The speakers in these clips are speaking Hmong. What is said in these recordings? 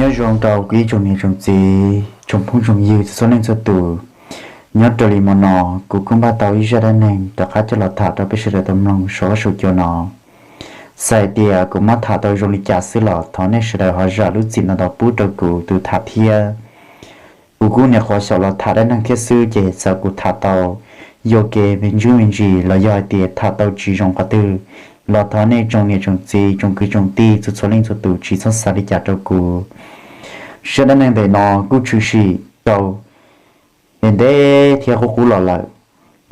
Nyob zoo rau kuv ib tsoom niam tsoom txiv, tsoom phooj tsoom ywg txhua leej txhua tus. Nyob raws li hmo no, kuv kuj npaj tau ib zaj dab neeg rov qab coj los tham rau peb sawv daws tau mloog saum huab saum cua no. Txawm hais tias kuv muab tham tau zoo li cas xwb los thov nej sawv daws ho zam lub txim ntau ntau pub rau kuv tus tham thiab. Kuv kuj nyuam qhuav xyaum los tham dab neeg thiab xwb, ces txawm kuv tham tau yuam kev me ntsis me ntsis los yog hais tias tham tau tsis zoo qhov twg los thov nej tsoom niam tsoom txiv, tsoom kwv tsoom tij txhua txhua leej txhua tus tsis txhob xav li cas rau kuv. Zaj dab neeg ntawm no kuj tshwm sim rau ntev ntev thiab qub qub los lawm,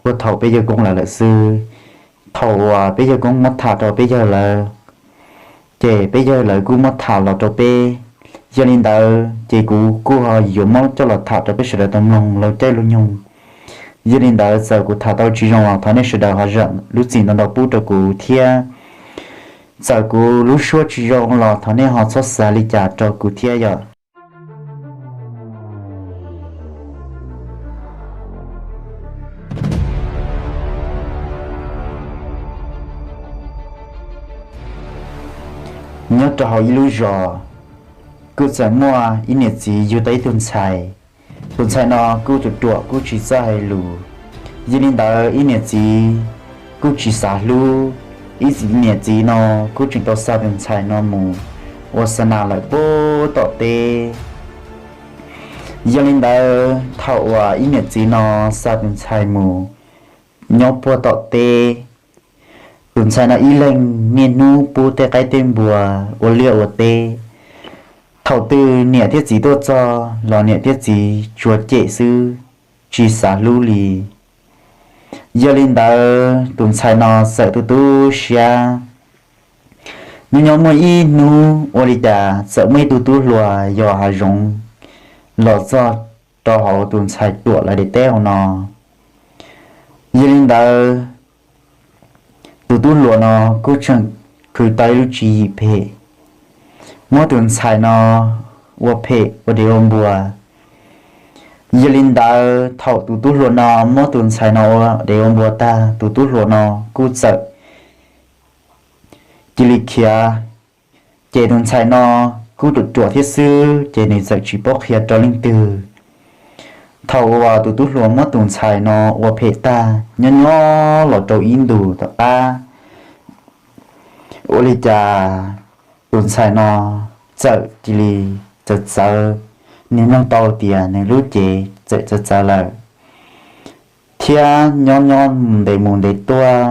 puag thaum peb yawg koob lawv lawm xwb. Thaum uas peb yawg koob muab tham rau peb yawg lawv, ces peb yawg lawv kuj muab tham los rau peb. Yog li ntawd ces kuv kuj ho yuav muab coj los tham rau peb sawv daws tau mloog laug caij laug nyoog. Yog li ntawd txawm kuv tham tau tsis zoo los thov nej sawv daws ho zam lub txim ntau ntau pub rau kuv thiab. Txawm kuv lub suab tsis zoo los thov nej ho txhob xav li cas rau kuv thiab yom. Nyob rau hauv ib lub zos, kuj txawm muaj ib niam txiv yug tau ib tug ntxhais. Tus ntxhais no kuj ruam ruam kuj tsis txawj hais lus. Yog li ntawd ib niam txiv kuj tsis xav hlub. Ib niam txiv no kuj tseem tau xa tus ntxhais no mus ua xa nas lawm puag tom teb. Yog li ntawd thaum uas ib niam txiv no xa tus ntxhais mus nyob puag tom teb, tus ntxhais no ib leeg niaj hnub pub tej qaib tej npua ua liaj ua teb. Thaum twg niam thiab txiv tuaj txog los niam thiab txiv tsuas cem xwb, tsis xav hlub li. Yog li ntawd tus ntxhais no txawm tu tu siab. Nyob nyob muaj ib hnub ua li cas txawm muaj ib tug tub hluas yos hav zoov los txog rau hauv tus ntxhais ruam lawv daim teb hauv no. Yog li ntawd tus tub hluas no kuj tseem khwv tau ib lub tswv yim phem, muab tus ntxhais no ua phem ua dev ua npua. Yog li ntawd thaum tus tub hluas no muab tus ntxhais no ua dev ua npua tag, tus tub hluas no kuj txawm cia li khiav. Ces tus ntxhais no kuj ruam ruam thiab xwb ces nws txawm tsis paub qhia rau leej twg. Thaum uas tus tub hluas muab tus ntxhais no ua phem tag, nyob nyob los rau ib ntus tom qab, ua li cas tus ntxhais no txawm cia li txawv txawv, nws mloog tau tias nws lub cev txawm txawv txawv lawm, thiab nyob nyob ntev mus ntev tuaj,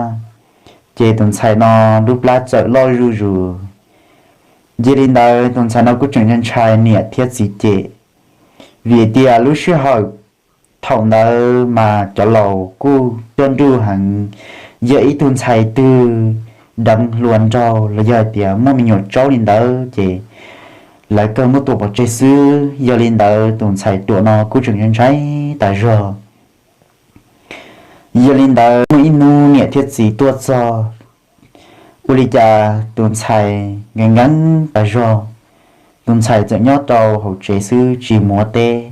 ces tus ntxhais no lub plab txawm loj zuj zus. Yog li ntawd tus ntxhais no kuj tseem ntshai niam thiab txiv cem, vim tias lub sij hawm thaum ntawd mas cov laus kuj coj nruj heev, yog ib tug ntxhais twg deev hluas nraug los yog hais tias muaj me nyuam tsaub li ntawd ces lawv kawg muab tua pov tseg xwb. Yog li ntawd tus ntxhais ruam no kuj tseem ntshai tas zog. Yog li ntawd muaj ib hnub niam thiab txiv tuaj txog, ua li cas tus ntxhais nkees nkees tas zog. Tus ntxhais txawm nyob rau hauv tsev xwb tsis mus ua teb.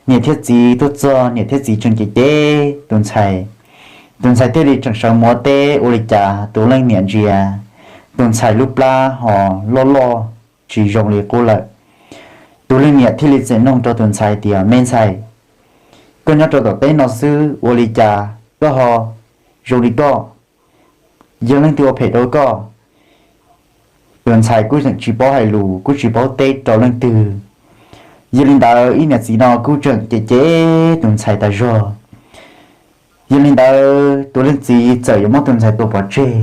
Niam thiab txiv tuaj txog, niam thiab txiv tseem cem cem tus ntxhais. Tus ntxhais thiaj li tseem sawv mus ua teb, ua li cas tus leej niam ntsia tus ntxhais lub plab ho loj loj tsis zoo li qub lawm. Tus leej niam thiaj li txawm noog rau tus ntxhais tias, me ntxhais, koj nyob rau tom teb no xwb ua li cas koj ho zoo li koj? Yog leej twg ua phem rau koj? Tus ntxhais kuj tseem tsis paub hais lus, kuj tsis paub teb rau leej twg. Yog li ntawd ib niam txiv no kuj tseem cem cem tus ntxhais tas zog. Yog li ntawd tus leej txiv txawm yuav muab tus ntxhais tua pov tseg,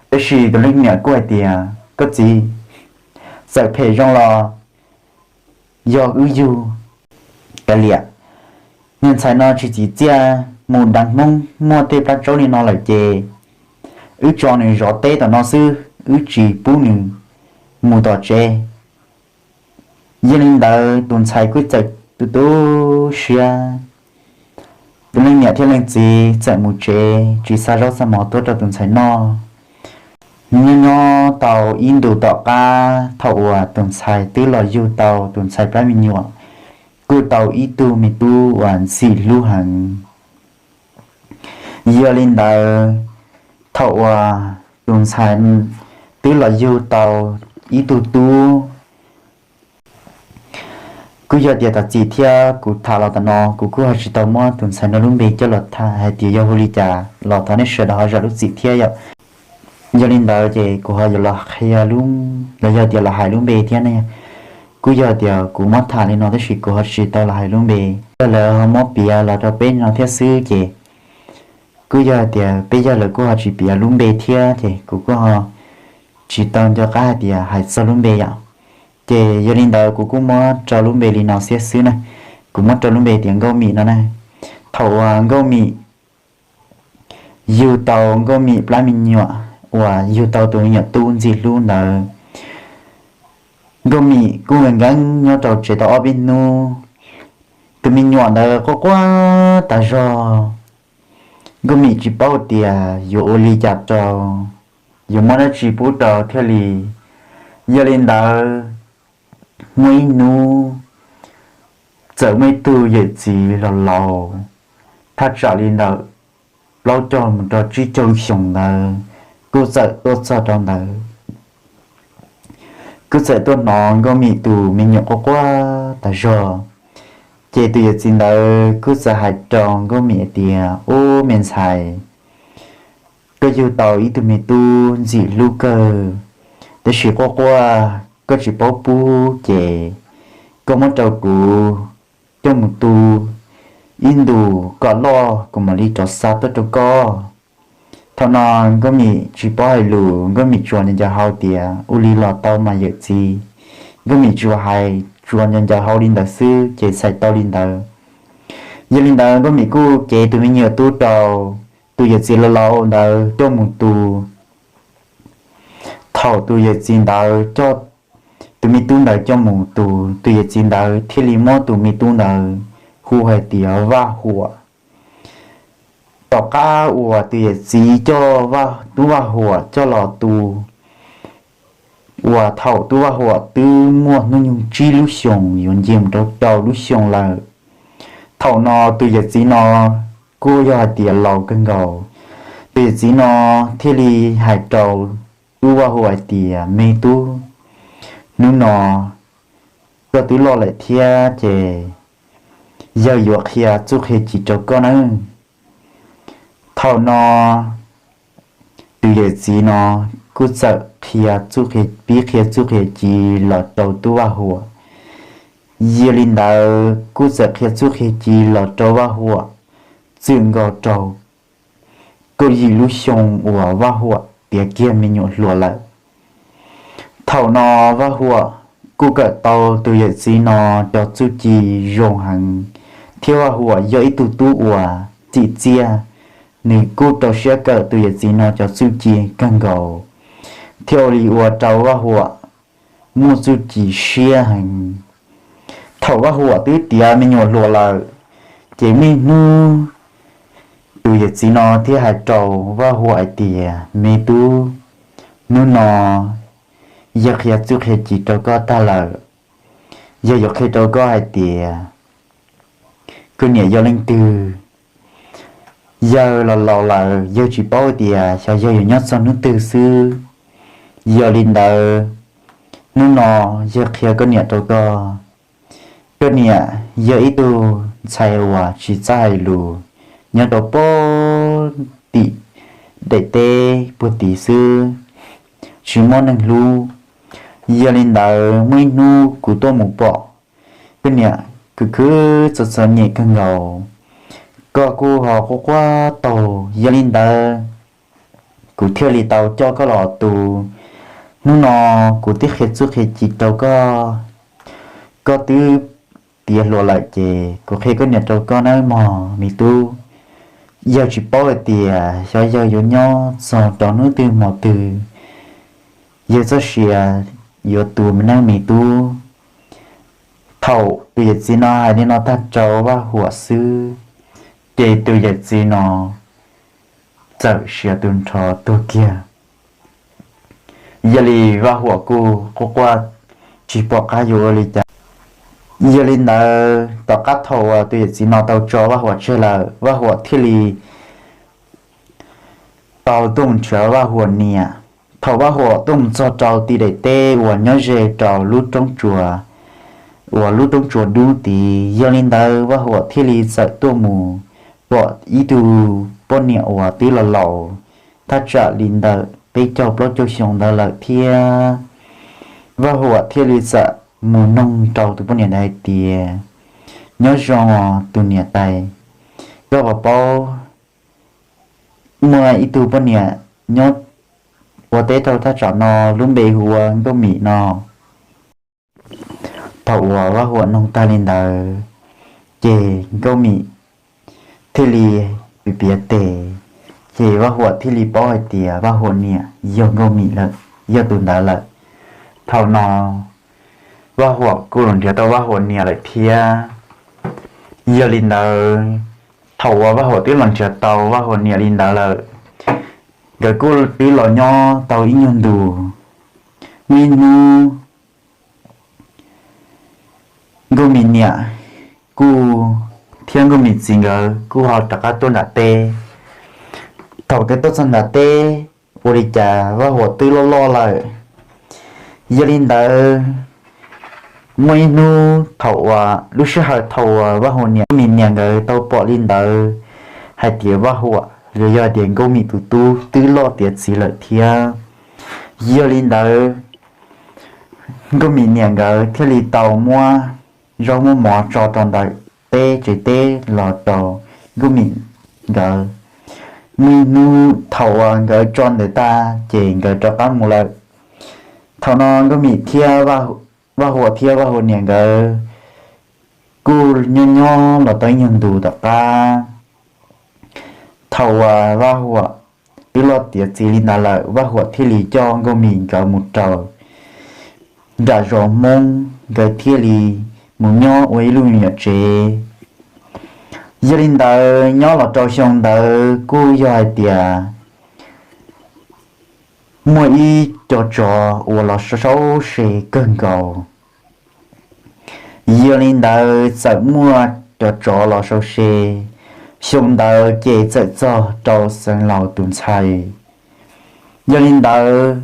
tab sis tus leej niam kuj hais tias, koj txiv, txawm phem zoo los yog wb yug kav liam. Niag ntxhais no tsis txim txiaj mus deev hmoob muaj tej plab tsaub li no lawm ces wb tso nws zov teb tom no xwb, wb tsis pub nws mus tom tsev. Yog li ntawd tus ntxhais kuj txawm tu tu siab. Tus leej niam thiab leej txiv txawm mus tsev tsis xa zaub xa mov tuaj rau tus ntxhais noj. Nyob nyob tau ib ntus tom qab thaum uas tus ntxhais twb los yug tau tus ntxhais plab me nyuam, kuj tau ib tug me tub uas ntxim hlub heev. Yog li ntawd thaum uas tus ntxhais twb los yug tau ib tug tub, Kuj yog tias tam txim thiab kuv tham los tam no kuv kuj ho tsis tau muab tus ntxhais no lub npe coj los tham hais tias yog hu li cas los thov nej sawv daws ho zam lub txim thiab yom. Yog li ntawd ces kuv ho yuav los qhia lub, los yog tias los hais lub npe thiab ne. Kuj yog tias kuv muab tham li no tab sis kuv ho tsis tau los hais lub npe, yog lawv ho muab piav los rau peb no thiab xwb ces kuj yog tias peb yawg lawv kuj ho tsis piav lub npe thiab ces kuv kuj ho tsis tau nco qab hais tias hais txog lub npe yom. Ces yog li ntawd kuv kuj muab rau lub npe li no xiab xwb na. Kuv muab rau lub npe tias Nkauj Mim no na. Thaum uas Nkauj Mim yug tau Nkauj Mim plab me nyuam uas yug tau tus me nyuam tub ntxim hlub ntawd, Nkauj Mim kuj nkees nkees nyob rau tsev tau ob peb hnub. Tus me nyuam ntawd quaj quaj tas zog. Nkauj Mim tsis paub tias yuav ua li cas rau, yuav muab dab tsi pub rau thiaj li. Yog li ntawd, muaj ib hnub txawm muaj ib tug yawm txiv los laus, thaj tsam li ntawm plaub caug mus rau tsib caug xyoo ntawd, kuj txawm tuaj txog rau ntawd. Kuj txawm tuaj hnov Nkauj Mim tus me nyuam quaj quaj tas zog. Ces tus yawm txiv ntawd kuj txawm hais rau Nkauj Mim hais tias, Ub me ntxhais, koj yug tau ib tug me tub ntxim hlub kawg, tab sis quaj quaj koj tsis paub pub ces koj muab rau kuv coj mus tu ib ntus kom loj kuv mam li rov xa tuaj rau koj. Thaum no Nkauj Mim tsis paub hais lus, Nkauj Mim tsuas nco nco hau tias, Ua li los tau mas yawm txiv. Nkauj Mim tsuas hais tsuas nco nco hau li ntawd xwb ces txhais tau li ntawd. Yog li ntawd Nkauj Mim kuj cev tus me nyuam tub rau tus yawm txiv laus laus ntawd coj mus tu. Thaum tus yawm txiv ntawd coj tus me tub ntawd coj mus tu, tus yawm txiv ntawd thiaj li muab tus me tub ntawd hu hais tias Vaj Huam. Tom qab uas tus yawm txiv coj tub Vaj Huam coj los tu, uas thaum tub Vaj Huam twb muaj hnub nyoog tsib lub xyoos yuav nce mus rau rau lub xyoos lawm. Thaum no tus yawm txiv no kuj yog hais tias laus kawg nkaus. Tus yawm txiv no thiaj li hais rau tub Vaj Huam hais tias, Me tub, hnub no koj twb loj lawm thiab ces yawg yuav qhia txuj qhia ci rau koj nawb. Thaum no tus yawm txiv no kuj txawm qhia txuj qhia, pib qhia txuj qhia ci los rau tub Vaj Huam. Yog li ntawd kuj txawm qhia txuj qhia ci los rau Vaj Huam, txwm nkaus rau kaum yim lub xyoo uas Vaj Huam tiav kiag me nyuam hluas lawm. Thaum no Vaj Huam kuj kawm tau tus yawm txiv no cov txuj ci zoo heev, thiab Vaj Huam yog ib tug tub uas txim txiaj, nws kuj rau siab kawm tus yawm txiv no cov txuj ci kawg nkaus, thiaj ua li ua rau Vaj Huam muaj txuj ci siab heev. Thaum Vaj Huam twb tiav me nyuam hluas lawm, ces muaj ib hnub tus yawm txiv no thiaj hais rau Vaj Huam hais tias, Me tub, hnub no yawg qhia txuj qhia ci rau koj tag lawm. Yawg yuav qhia rau koj hais tias koj niam yog leej twg. Yawg los laus lawm, yawg tsis paub tias xyov yawg yuav nyob txog hnub twg xwb. Yog li ntawd, hnub no yawg qhia koj niam rau koj. Koj niam yog ib tug ntxhais uas tsis txawj hais lus, nyob rau pem tim daim teb puag tid xwb, tsis muaj neeg hlub. Yog li ntawd, muaj ib hnub kuv tuaj mus pom koj niam khwv khwv txom txom nyem kawg nkaus, koj kuj ho quaj quaj taug. Yog li ntawd, kuv thiaj li tau coj koj los tu. Hnub no kuv twb qhia txuj qhia ci rau koj, koj twb tiav hluas lawm ces kuv qhia koj niam rau koj nawb mog me tub. Yawg tsis paub hais tias xyov yawg yuav nyob txog rau hnub twg hmo twg, yawg txoj sia yuav tu me neej me tub. Thaum tus yawm txiv no hais li no tag rau Vaj Huam xwb, ces tus yawm txiv no txawm siav tu nrho tuag kiag. Yog li Vaj Huam kuj quaj quaj tsis pom qab yuav ua li cas. Yog li ntawd, tom qab thaum uas tus yawm txiv no tau tso Vaj Huam tseg lawm, Vaj Huam thiaj li tau tuaj mus nrhiav Vaj Huam niam. Thaum Vaj Huam tuaj mus txog rau tim daim teb uas nyob ze rau lub roob tsuas, uas lub roob tsuas dub tid. Yog li ntawd Vaj Huam thiaj li txawm tuaj mus pom ib tug poj niam uas twb los laus, thaj tsam li ntawm peb caug plaub caug xyoo ntawd lawm thiab. Vaj Huam thiaj li txawm mus noog rau tus poj niam ntawd hais tias, nyob zoo os tus niam tais, koj puas paub muaj ib tug poj niam nyob ua teb rau thaj tsam no, lub npe hu ua Nkauj Mim no. Thaum uas Vaj Huam noog tag li ntawd, ces Nkauj Mim thiaj li piav piav tes, ces Vaj Huam thiaj li paub hais tias Vaj Huam niam yog Nkauj Mim lawm, yog tus ntawd lawm. Thaum no Vaj Huam kuj los nrhiav tau Vaj Huam niam lawm thiab. Yog li ntawd, thaum uas Vaj Huam twb los nrhiav tau Vaj Huam niam li ntawd lawm, nkawd kuj twb los nyob tau ib nyuag ntus. Muaj ib hnub Nkauj Mim niam kuj thiab Nkauj Mim txiv nkawd kuj ho rov qab tuaj nram teb. Thaum nkawd tuaj txog nram teb, ua li cas Vaj Huam twb loj loj lawm. Yog li ntawd, muaj ib hnub thaum uas lub sij hawm thaum uas Vaj Huam niam, Nkauj Mim niam nkawd tau pom li ntawd hais tias Vaj Huam los yog tias Nkauj Mim tus tub twb loj tiav txiv lawm thiab. Yog li ntawd, Nkauj Mim niam nkawd thiaj li tau muab zaub muab mov tso rau ntawm teb tsev teb los rau Nkauj Mim nkawd. Muaj ib hnub thaum uas nkawd tso ntawd tag ces nkawd rov qab mus lawm. Thaum no Nkauj Mim thiab Vaj Huam thiab Vaj Huam niam nkawd kuj nyob nyob los tau ib nyuag ntus tom qab. Thaum uas Vaj Huam twb loj tiav txiv li ntawd lawm, Vaj Huam thiaj li coj Nkauj Mim nkawd mus rau nram zos Hmoob, nkawd thiaj li mus nyob ua ib lub me nyuam tsev. Yog li ntawd, nyob los rau xyoo ntawd kuj yog hais tias muaj ib co tsov uas los sau se kawg nkaus. Yog li ntawd, txawm muaj cov tsov los sau se, xyoo ntawd ces txawm txog rau Xeev Laus tus ntxhais. Yog li ntawd,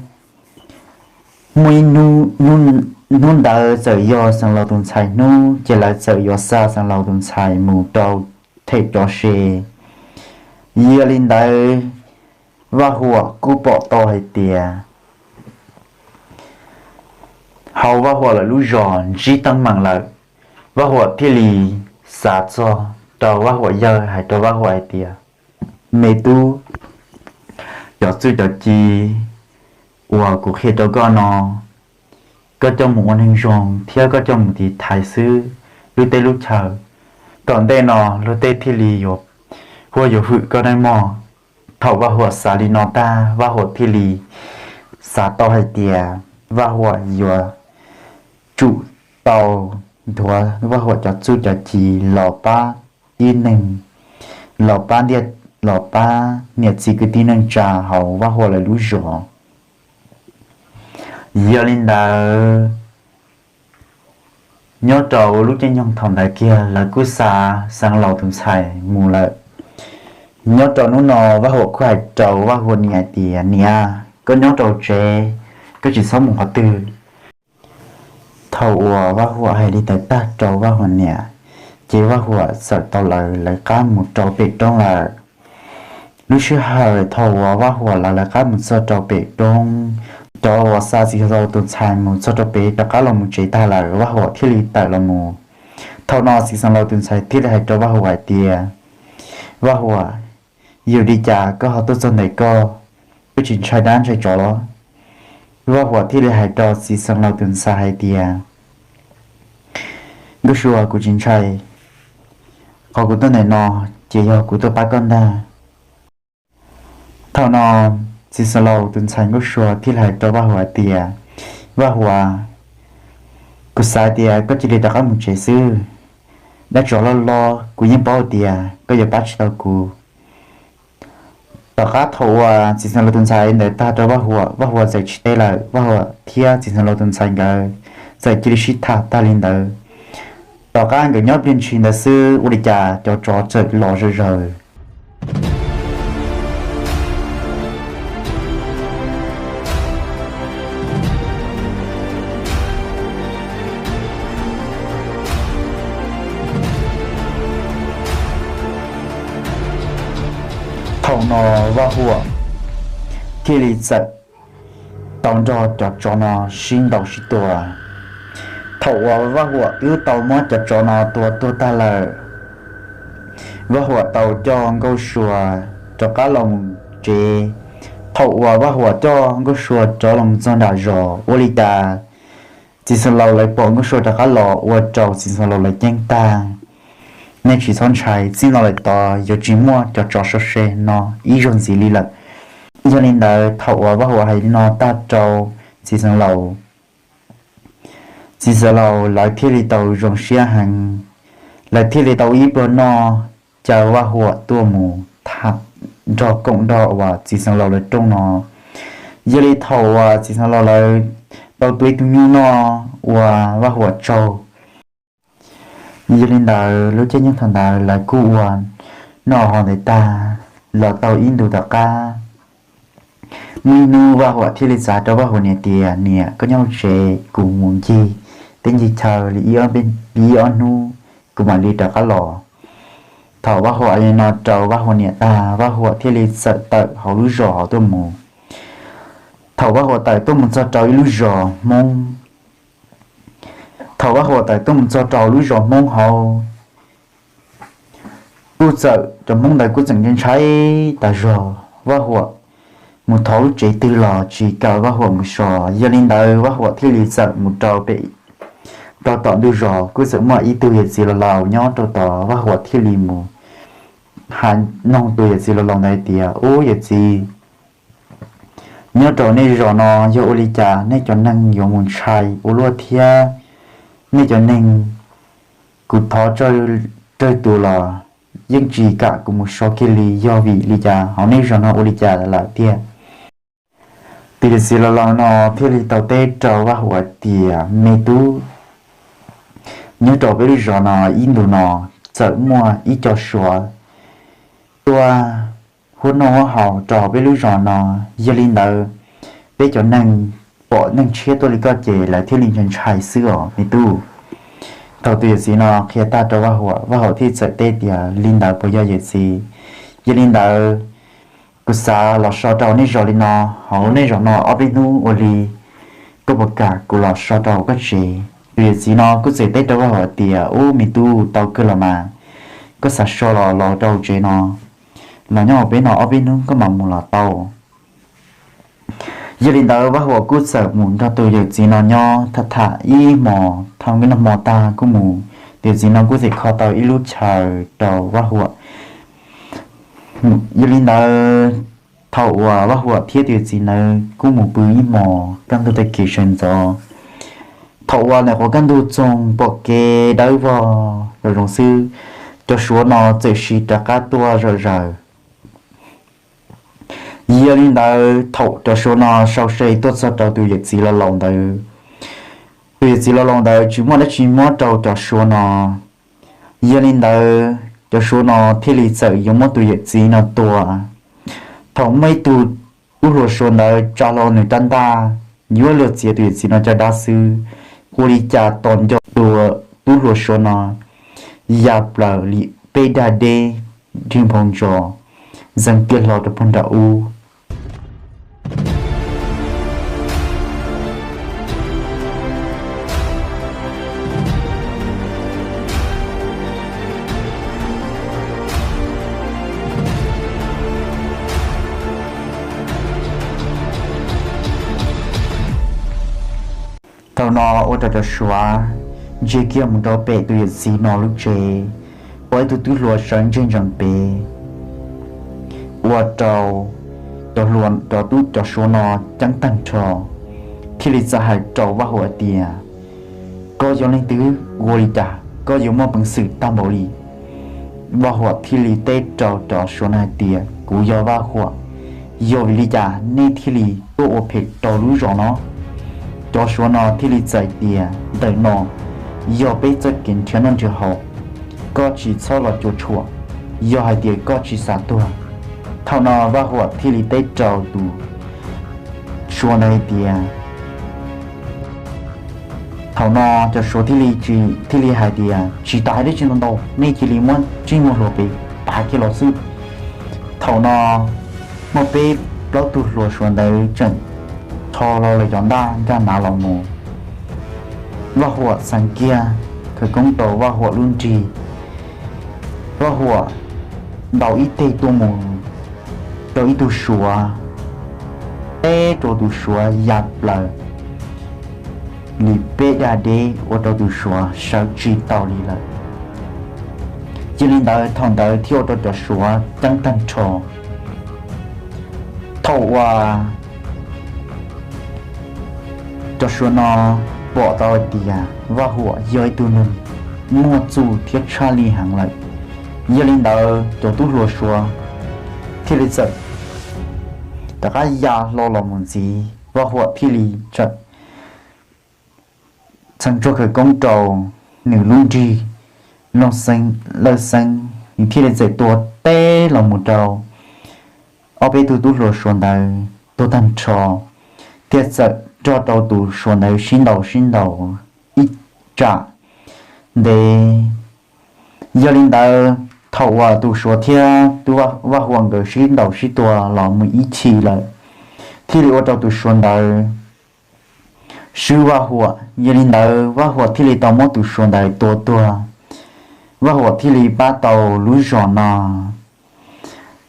muaj ib hnub ntawd txawm yog Xeev Laus tus ntxhais hnub, ces lawv txawm yuav xa Xeev Laus tus ntxhais mus rau them tsov se. Yog li ntawd, Vaj Huam kuj pom tau hais tias hauv Vaj Huam lawv lub zos ntsib teeb meem lawm. Vaj Huam thiaj li xav txog rau Vaj Huam yawg, hais rau Vaj Huam hais tias, me tub, cov txuj cov ci uas kuv qhia rau koj no, koj coj mus ua neeg zoo thiab koj coj mus tiv thaiv xwb lub teb lub chaw, tom ntej no luag tej thiaj li yuav huaj yuav hwm koj nawb mog. Thaum Vaj Huam xav li no tag, Vaj Huam thiaj li xav tau hais tias Vaj Huam yuav tsum tau nthuav Vaj Huam cov txuj cov ci los pab tib neeg, los pab ntiaj, los pab niam txiv kwv tij neej tsa hauv Vaj Huam lawv lub zos. Yog li ntawd, nyob rau lub caij nyoog thaum ntawd kiag lawv kuj xa Xeev Laus tus ntxhais mus lawm. Nyob rau hnub no Vaj Huam kuj hais rau Vaj Huam niam hais tias, niam, koj nyob rau tsev, koj tsis txhob mus qhov twg. Thaum uas Vaj Huam hais li ntawd tag rau Vaj Huam niam, ces Vaj Huam txawm tau lawv lawv qab mus rau pem roob lawm. Lub sij hawm thaum uas Vaj Huam lawv lawv qab mus txog rau pem roob, cov uas xa Txiv Xeev Laus tus ntxhais mus txog rau pem rov qab los mus tsev tag lawm, Vaj Huam thiaj li tawm los mus. Thaum no Txiv Xeev Laus tus ntxhais thiaj li hais rau Vaj Huam hais tias, Vaj Huam, yog li cas koj ho tuaj txog ntawm koj, koj tsis ntshai dab ntshai tsov los? Vaj Huam thiaj li hais rau Txiv Xeev Laus tus ntxhais hais tias, Nkauj Sua, kuv tsis ntshai, qhov kuv tuaj ntawm no ces yog kuv tuaj pab koj ntag. Thaum no Txiv Xeev Laus tus ntxhais Nkauj Sua thiaj li hais rau Vaj Huam hais tias, Vaj Huam, kuv xav tias koj cia li rov qab mus tsev xwb. Dab tsov loj loj kuv yeej paub tias koj yuav pab tsis tau kuv. Tom qab thaum uas Txiv Xeev Laus tus ntxhais ntawd tag rau Vaj Huam, Vaj Huam txawm tsis teb lawm, Vaj Huam thiab Txiv Xeev Laus tus ntxhais nkawd txawm cia li sib tham tag li ntawd. Tom qab nkawd nyob ib pliag ntshis ntawd xwb, ua li cas cov tsov txawm los zom zaws. no Vaj Huam thiaj li txawm tau nrog cov tsov no sib ntaus sib tua. Thaum uas Vaj Huam twb tau muab cov tsov no tua tuag tag lawm, Vaj Huam tau coj Nkauj Sua rov qab los tsev. Thaum uas Vaj Huam coj Nkauj Sua rov los txog nram zos, ua li cas Txiv Xeev Laus lawv pom Nkauj Sua rov qab los ua rau Txiv Xeev Laus lawv ceeb tag. Nej tsis txhob ntshai, txij no lawm tod yuav tsis muaj cov tsov sau se no ib zaug ntxiv li lawm. Yog li ntawd, thaum uas Vaj Huam hais li no tag rau Txiv Xeev Laus, Txiv Xeev Laus lawv thiaj li tau zoo siab heev, lawv thiaj li tau ib pluag noj, caw Vaj Huam tuaj mus tham nrog koom nrog uas Txiv Xeev Laus lawv rooj no. Yog li thaum uas Txiv Xeev Laus lawv tau tua ib tug nyuj noj ua Vaj Huam tsaug. Yog li ntawd, lub caij nyoog thaum ntawd lawv kuj ua noj haus ntawd tag, los tau ib ntus tom qab, muaj ib hnub Vaj Huam thiaj li txav rau Vaj Huam niam tias, Niam, koj nyob hauv tsev, kuv mus ncig teb ncig chaw li ib ob hnub, kuv mam li rov qab los. Thaum Vaj Huam hais li no rau Vaj Huam niam tag, Vaj Huam thiaj li txawm tawm hauv lub zos hauv tuaj mus. Thaum Vaj Huam tawm tuaj mus txog rau ib lub zos Hmoob, thaum Vaj Huam tawm tuaj mus txog rau lub zos Hmoob hauv, kuj txawm cov Hmoob ntawd kuj txawm ntshai tas zog. Vaj Huam mus thov lub tsev twg los tsis kam Vaj Huam mus so. Yog li ntawd, Vaj Huam thiaj li txawm mus rau pem, rau tom ntug zos, kuj txawm muaj ib tug yawm txiv laus laus nyob rau tod. Vaj Huam thiaj li mus hais nug tus yawm txiv laus laus ntawd tias, Ub, yawm txiv, nyob rau nej zos no yog ua li cas nej cov neeg yuav mus ntshai ua luaj thiab? Nej cov neeg, kuv thov tsawg tus los yeej tsis kam kuv mus so kiag li, yog vim li cas, hauv nej zos no ua li cas lawm tiag? Tus yawm txiv laus laus no thiaj li tau teb rau Vaj Huam tias, Me tub, nyob rau peb lub zos no ib ntus no txawm muaj ib co Suav tuaj huab noj huab haus rau peb lub zos no. Yog li ntawd, peb cov neeg pom neeg tshiab tuaj li koj ces lawv thiaj li ntshai ntshai xwb os me tub. Thaum tus yawm txiv no qhia tag rau Vaj Huam, Vaj Huam thiaj txawm teb tias, Li ntawd puas yog yawm txiv? Yog li ntawd, kuv xav los so rau nej zos li no, hauv nej zos no ob peb hnub ua li, koj puas kam kuv los so rau koj tsev? Tus yawm txiv no kuj txawm teb rau Vaj Huam tias, Ub, me tub, tau kawg los mas, koj xav so los los rau tsev no, los nyob hauv peb no ob peb hnub koj mam mus los tau. Yog li ntawd, Vaj Huam kuj txawm mus nrog tus yawm txiv no nyob tham tham ib hmos, thaum nqe noj hmo tag kuj mus, tus yawm txiv no kuj txawm kho tau ib lub chaw rau Vaj Huam. Yog li ntawd, thaum uas Vaj Huam thiab tus yawm txiv ntawd kuj mus pw ib hmos kaj ntug tag kis sawv ntxov, thaum uas ntawm qhov kaj ntug txoog pom kev dawb vog zoo xwb, cov Suav no txawm sim rov qab tuaj zom zaws. Yog li ntawd, thaum cov Suav no sau se tuaj txog rau tus yawm txiv laus laus ntawd, tus yawm txiv laus laus ntawd tsis muaj dab tsi muab rau cov Suav no. Yog li ntawd, cov Suav no thiaj li txawm yuav muab tus yawm txiv no tua. Thaum muaj ib tug tub hluas Suav ntawd tsa hlo nws rab ntaj yuav luag txiav tus yawm txiv no caj dab xwb, ua li cas tos nco tus tub hluas Suav no ya plaws li peb dag deb, nrig nphoo ntso, ntxeev kiag hlo rau puag nram ub. Thaum no ua rau cov Suav ntsia kiag mus rau pem tus yawm txiv no lub tsev, ua ib tug tub hluas sawv ntseg ntsees pem, ua rau cov hluas, cov tub, cov Suav no ceeb tag nrho, thiaj li txawm hais rau Vaj Huam tias, Koj yog leej twg ua li cas koj yuav muaj peev xwm tag npaum li? Vaj Huam thiaj li teb rau cov Suav no hais tias, Kuv yog Vaj Huam, yog vim li cas nej thiaj li tuaj ua phem rau lub zos no? Cov Suav no thiaj li txais tias, Ntawm no yog peb txoj kev nrhiav noj nrhiav haus, koj tsis txhob los cuam tshuam, yog hais tias koj tsis xav tuag. Thaum no Vaj Huam thiaj li teb rau tus Suav ntawd hais tias, thaum no cov Suav thiaj li tsis, thiaj li hais tias, Tsis tas hais dab tsi ntau ntau, nej cia li muab txij muab hlua pem tav kiag los xwb. Thaum no Muaj peb plaub tug hluas Suav ntawd tseem tho hlo lawv cov ntaj nkag nav los mus. Vaj Huam xeev kiag khawv koob rau Vaj Huam lub nrig. Vaj Huam ntaus ib teg tuaj mus rau ib tug Suav, teb rau tus Suav ya plaws li peb dag deb ua rau tus Suav sawv tsis tau li lawm. Yog li ntawd thaum ntawd thiaj ua rau cov Suav ceeb tag nrho. Thaum uas cov Suav no pom tau hais tias Vaj Huam yog ib tug neeg muaj txuj thiab tshaj lij heev lawm, yog li ntawd cov tub hluas Suav thiaj li txawm rov qab ya hlo los mus ntxiv. Vaj Huam thiaj li txawm txheev tsua khawv koob rau nws lub nrig, Looj Xeeb, Lawj Xeeb, nws thiaj li txawm tua teb los mus rau ob peb tug tub hluas Suav ntawd tuag tag nrho, thiaj txawm nrog rau tus Suav ntawd sib ntaus sib ntaus ib tsam ntev. Yog li ntawd thaum uas tus Suav thiab tub Vaj Huam nkawd sib ntaus sib tua los mus ib chim lawm, thiaj li ua rau tus Suav ntawd swb Vaj Huam. Yog li ntawd Vaj Huam thiaj li tau muab tus Suav ntawd tua tuag. Vaj Huam thiaj li pab tau lub zos no.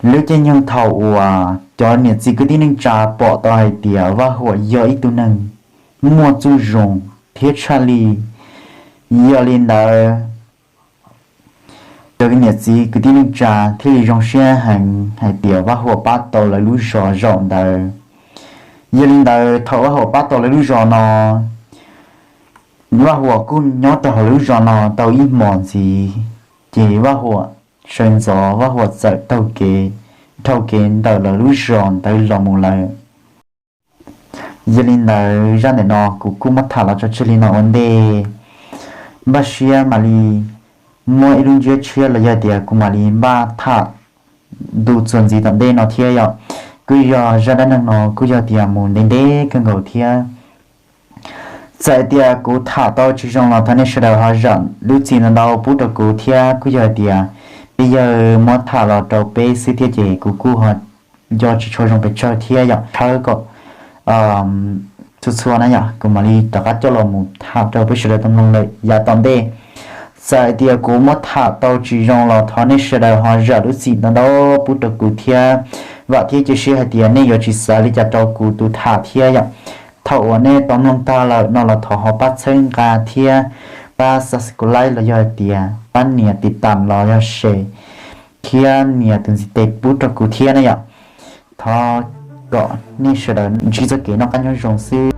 Lub caij nyoog thaum uas cov niam txiv kwv tij neej tsa pom tau hais tias Vaj Huam yog ib tug neeg muaj txuj zoo thiab tshaj lij, yog li ntawd cov niam txiv kwv tij neej tsa thiaj li zoo siab heev hais tias Vaj Huam pab tau lawv lub zos zaum ntawd. Yog li ntawd thaum Vaj Huam pab tau lawv lub zos no, Vaj Huam kuj nyob rau hauv lub zos no tau ib hmos ntxiv, ces Vaj Huam sawv ntxov Vaj Huam txawm taug kev, dhau kev ntawm lawv lub zos ntawd los mus lawm. Yog li ntawd zaj ntawm no kuv kuj muab tham los tso tseg li no ua ntej. Npaj siab mam li muab ib lub ntsiab tshiab los yog tias kuv mam li npaj tham ntu txuas ntxiv tom ntej no thiab yom. Kuj yog zaj dab neeg no kuj yog tias mus ntev ntev kawg nkaus thiab. Txawm hais tias kuv tham tau tsis zoo los thov nej sawv daws ho zam lub txim ntau ntau pub rau kuv thiab. Kuj yog hais tias peb yawg muab tham los rau peb xwb thiab ces kuv kuj ho nco tsis tshua zoo pes tsawg thiab yom. Thawb kom txhua txhua na yom, kuv mam li rov qab coj los mus tham rau peb sawv daws tau mloog lawm yav tom ntej. Txawm hais tias kuv muab tham tau tsis zoo los thov nej sawv daws ho zam lub txim ntau ntau pub rau kuv thiab. Vam thiab cia siab hais tias nej yuav tsis xav li cas rau kuv tus tham thiab yom. Thaum uas nej tau mloog tag lawm no los thov ho pab txhawb nqa thiab pab subscribe los yog hais tias pab nias tiv tam los yog share thiab nias tus ntxiv tes pub rau kuv thiab na yom. Thov kom nej sawv daws ntsib txoj kev noj qab nyob zoo xwb.